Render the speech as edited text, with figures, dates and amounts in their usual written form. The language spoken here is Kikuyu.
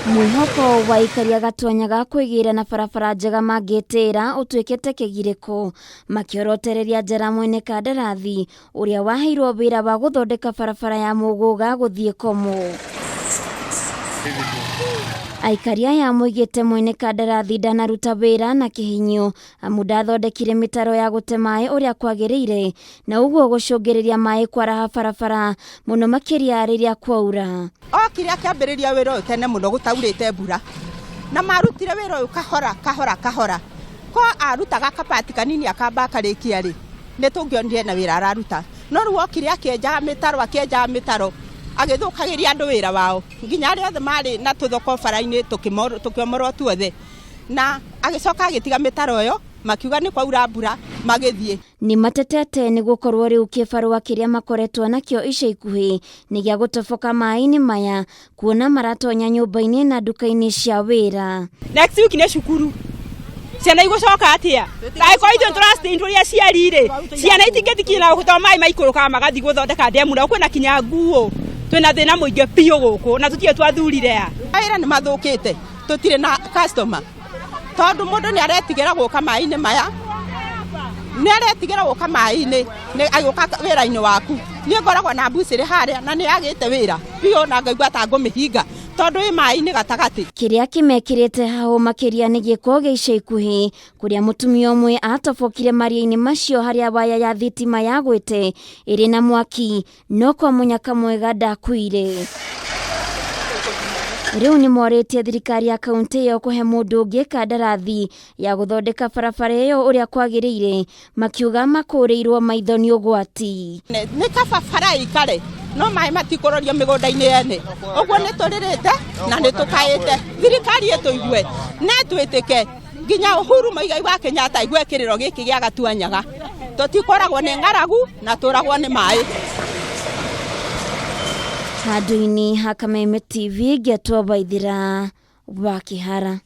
Mwĩhoko wa aikaria gatuanya ga kwĩgĩra na barabara njega mangĩtĩra ũtuĩkĩte kĩgirĩko makĩorotereria njara mwene kandarathi ũrĩa waheirwo wĩra wa gũthondeka barabara ya Mũgũga gũthiĩ Komo. Aikari aya moigĩte mwene kandarathi ndanaruta wĩra na kĩhinyio amu ndathondekire mĩtaro ya gũte maĩ ũrĩa kwagĩrĩire na ũguo gũcũngĩrĩria maĩ kwaraha barabara mũno makĩria rĩrĩa kwaura. Okire akĩambĩrĩria wĩra ũyũ tene mũno gũtaurĩte mbura na marutire wĩra ũyũ kahora kahora kahora ko arutaga kapati kanini akamba akarĩkia rĩ nĩ tũngĩonire na wĩra araruta no rĩu okire akĩenjaga mĩtaro akĩenjaga mĩtaro agĩthũkagĩria andũ wĩra wao nginya arĩa othe marĩ na tũthoko bara-inĩ tũkĩomorwo tuothe na agĩcoka agĩtiga mĩtaro ĩyo makiuga nĩ kwaura mbura magĩthiĩ. Nĩ matetete nĩ gũkorwo rĩu kĩbarũa kĩrĩa makoretwo nakĩo ica ikuhĩ nĩ gĩa gũtoboka maĩ-inĩ maya kuona maratonya nyũmba-inĩ na nduka-inĩ cia wĩra. Next week nĩ cukuru ciana igũcoka atĩa angĩkorwo ithuĩ tũracitĩi tũrĩ aciari rĩ ciana itingĩthikinya na gũkũ tondũ maĩ maikũrũkaga magathiĩ gũthondeka ndemu na kwĩna kinya nguo twĩna thĩna mũingĩ biũ gũkũ na tũtirĩ twathurire a Mawĩra nĩ mathũkĩte tũtirĩ na customer tondũ mũndũ nĩ aretigĩra gũka maĩ-inĩ maya nĩ aretigĩra gũka maĩ-inĩ agĩũka wĩra-inĩ waku niĩ ngoragwo na mbucĩrĩ harĩa na nĩ yagĩte wĩra biũ na ngaigua ta ngũmĩhinga tondũ ĩ maĩ-inĩ gatagatĩ. Kĩrĩa kĩmekĩrĩte hahũ makĩria nĩ gĩko gĩa ica ikuhĩ kũrĩa mũtumia ũmwe atobokire maria-inĩ macio harĩa waya ya thitima yagwĩte ĩrĩ na mwaki no kwa mũnyaka mwega ndakuire. Rĩu nĩ morĩtie thirikari ya kauntĩ ĩyo kũhe mũndũ ũngĩ kandarathi ya gũthondeka barabara ĩyo ũrĩa kwagĩrĩire, makiuga makũrĩirwo maitho nĩ ũgwati. Nĩ kaba bara ĩikare no maĩ matikũrorio mĩgũnda-inĩ yene. Ũguo nĩ tũrĩrĩte na nĩ tũkaĩte thirikari ĩtũigue na ĩtwĩtĩke nginya Uhuru Muigai wa Kenyatta aigue kĩrĩro gĩkĩ gĩa Gatuanyaga. Tũtikoragwo nĩ ng'aragu na tũragwo nĩ maĩ. Handũ-inĩ ha Kameme TV ngĩatwo Waithĩra wa Kĩhara.